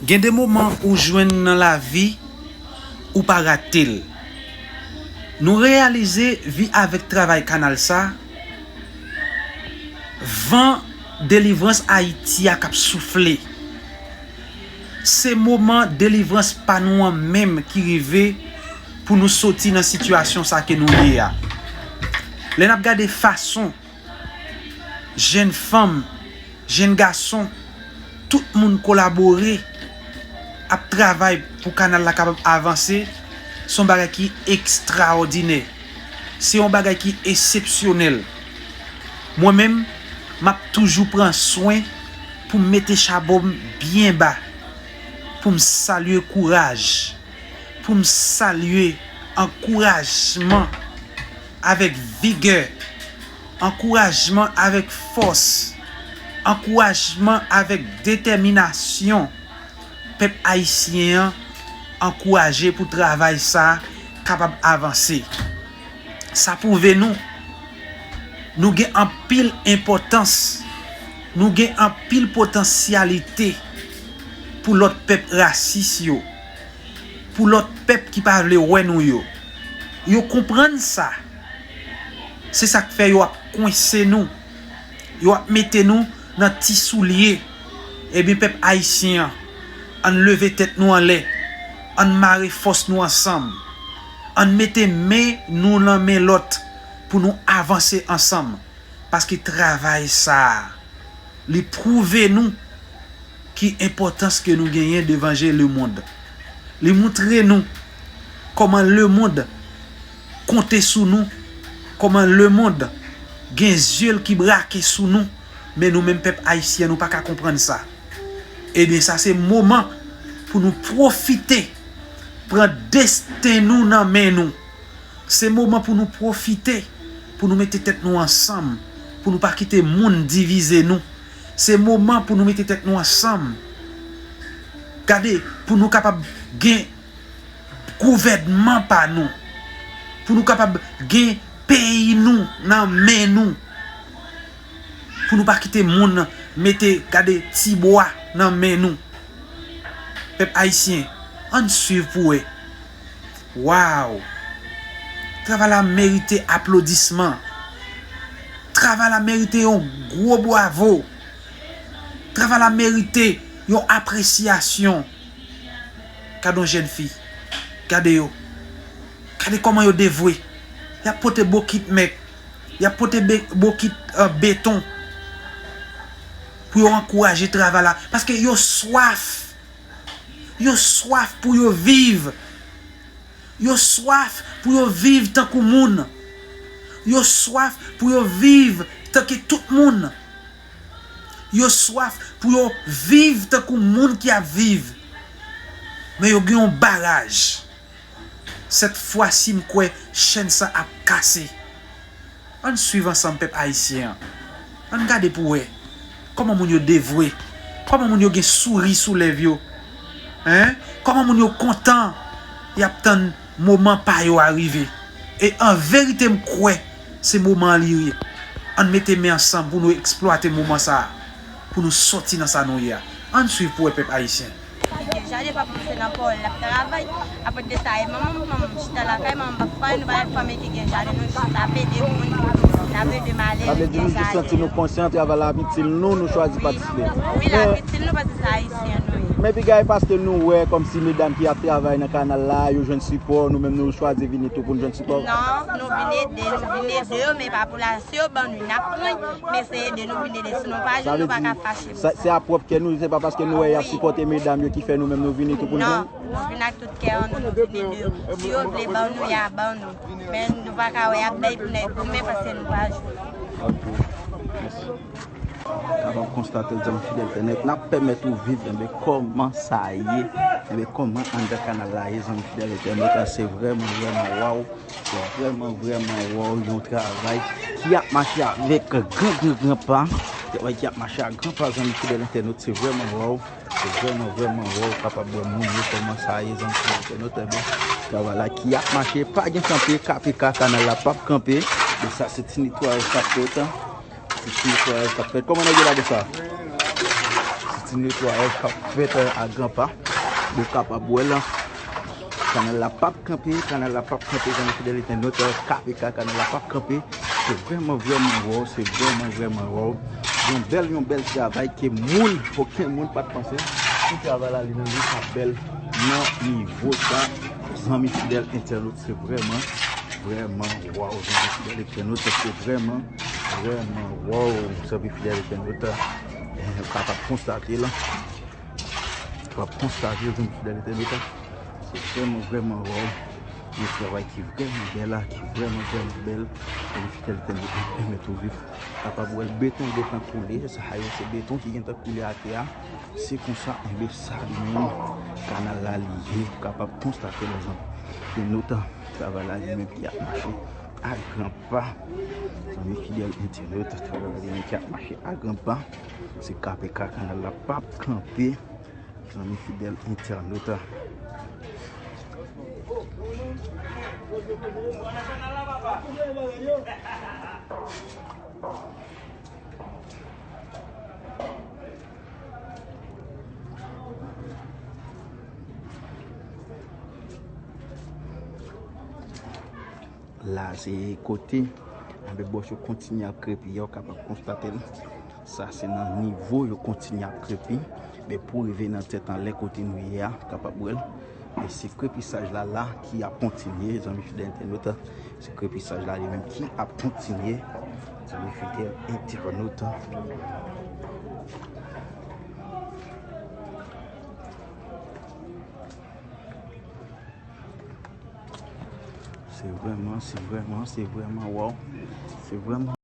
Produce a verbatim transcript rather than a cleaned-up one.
Gen de moman ou jwenn nan lavi, ou pa rate l. Nou reyalize vi avèk travay kanal sa, van delivrans Ayiti a k ap soufle. Se moman delivrans pa nou an menm ki rive pou nou soti nan sitiyasyon sa ke nou ye a. Lè n ap gade fason jèn fanm, jèn gason, tout moun kolabore, ap travay pou kanal la kapab avanse, se yon bagay ki ekstraòdinè. Se yon bagay ki esepsyonèl. Mwen menm, m ap toujou pran swen pou m mete chabon m byen ba, pou m salye kouraj, pou m salye ankourajman avèk vigè, ankourajman avèk fòs, ankourajman avèk detèminasyon pèp ayisyen an ankouraje pou travay sa a kapab avanse. Sa pwouve nou, nou gen anpil enpòtans, nou gen anpil potansyalite pou lòt pèp rasis yo, pou lòt pèp ki pa vle wè nou yo. Yo konprann sa. Se sa k fè yo ap kwense nou. Yo ap mete nou nan ti soulye. Ebyen, pèp ayisyen an, ann leve tèt nou anlè. Ann mare fòs nou ansanm. Ann mete men nou nan men lòt pou nou avanse ansanm. Paske travay sa a, li pwouve nou ki enpòtans ke nou genyen devan je lemonn. Li moutre nou kòman lemonn konte sou nou, kòman lemonn gen zye l ki brake sou nou, men nou menm pèp ayisyen, nou pa ka konprann sa. Ebyen, sa se moman pou nou pwofite pran desten nou nan men nou. Se moman pou nou pwofite, pou nou mete tèt nou ansanm, pou nou pa kite moun divize nou. Se moman pou nou mete tèt nou ansanm. Gade, pou nou kapab gen gouvènman pa nou, pou nou kapab gen peyi nou nan men nou, pou nou pa kite moun mete, gade, ti bwa nan men nou. Pèp ayisyen, ann swiv pou wè. Waw! Travay la merite aplodisman. Travay la merite yon gwo bwavo. Travay la merite yon apresyasyon. Gade yon jèn fi. Gade yo. Gade kòman yo devwe. Y ap pote bokit mèk. Y ap pote be-, bokit, eh, beton. Pou yo ankouraje travay la. Paske yo swaf. Yo swaf pou yo viv. Yo swaf pou yo viv tankou moun. Yo swaf pou yo viv tankou tout moun. Yo swaf pou yo viv tankou moun ki ap viv. Men yo gen yon baraj. Sèt fwa si m kwè chèn sa ap kase. Ann swiv ansanm pèp ayisyen an. Ann gade pou wè kòman moun yo devwe, kòman moun yo gen souri sou lèv yo. Hein? Kòman moun yo kontan y ap tann moman pa yo a rive. E an verite m kwè se moman an li ye. Ann mete men ansanm pou nou eksplwate moman sa a, pou nou sòti nan sa nou ye a. Ann swiv pou wè pèp ayisyen. Li gen jaden, pa panse nan pawòl l ap travay. Apre de sa, e manman m, manman m chita lakay, manman m pa fè anyen, nou pa nan fanmi ki gen jaden, nou jis ap ede moun, n ap ede malere ki gen jaden. Sa vle di nou jis santi nou konsyan, travay la ap itil nou, nou chwazi patisipe. Wi, l ap itil nou paske se ayisyen nou ye. Men piga e paske nou wè kòmsi medam ki ap travay nan kanal la, yo jwenn sipò, nou menm nou chwazi vini tou pou n jwenn sipò. Non, nou vin ede, nou vin ede yo, men pa pou la. Si yo ban nou, n ap pran, men se ede nou vin ede. Si nou pa jwenn, nou pa ka fache pou sa. Se a pwòp kè nou, se pa paske nou wè y ap sipòte medam yo ki fè nou menm nou vini tou pou n jwenn? Non, nou vin ak tout kè an nou, nou vin ede yo. Si yo vle ban nou, y a ban nou. Men nou pa ka wè y ap bay pou nèg goumen paske nou pa jwenn. Ok. Mèsi. Kapab konstate l zanmi fidèl entènèt, n ap pèmèt ou viv, enben, kòman sa ye, enben, kòman anndan kanal la ye, zanmi fidèl entènèt, se vrèman, vrèman waw. Se vrèman, vrèman, waw, yon travay ki ap mache avèk gran, gran, gran pa. Travay ki ap mache ak gran pa, zanmi fidèl entènot, se vrèman, waw. Se vrèman, vrèman, waw, kapab wè moun yo kòman sa ye, zanmi fidèl entènot, enben, travay la ki ap mache, pa gen kanpe, K P K, kanal la p ap kanpe. E sa, se ti netwayaj k ap fèt. Se ti netwayaj k ap fèt. Kòman nèg yo la, bòs la? Se ti Netwayaj k ap fèt a gran pa. Ou kapab wè la. Kanal la p ap kanpe, kanal la p ap kanpe, zanmi fidèl entènot, K P K, kanal la p ap kanpe. Se vrèman, vrèman wow, se vrèman, vrèman wow. Yon bèl, yon bèl travay ke moun, okenn moun pa t panse pou travay la li menm li t ap bèl nan nivo sa, zanmi fidèl entènot, se vrèman, vrèman wow, zanmi fidèl entènot, se vrèman, vrèman wow, zanmi fidèl entènot, eh, ou kapab konstate la. W ap konstate, zanmi fidèl entènot, se vrèman, vrèman wow. Yon travay ki vrèman bèl la, ki vrèman, vrèman bèl. Zanmi fidèl entènot, pèmèt ou viv. Kapab wè l beton gentan koule, sa a yo se beton ki gentan koule atè a. Se konsa, enben sa li menm, kanal la li ye. Ou kapab konstate la, zanmi entènot, travay la li menm ki ap mache a gran pa. Zanmi fidèl entènot, travay la li menm ki ap mache a gran pa. Se K P K, kanal la p ap kanpe. Zanmi fidèl entènot. La, se kote, anben, bòs yo kontinye ap krepi a, ou kapab konstate l. Sa, se nan nivo yo kontinye ap krepi. Men pou rive nan tèt anlè kote nou ye a, ou kapab wè l. E se krepisaj la, la, ki ap kontinye, zanmi fidèl entènot. Se krepisaj la, li menm, ki ap kontinye, zanmi fidèl entènot. Se vrèman, se vrèman, se vrèman, wow. Se vrèman.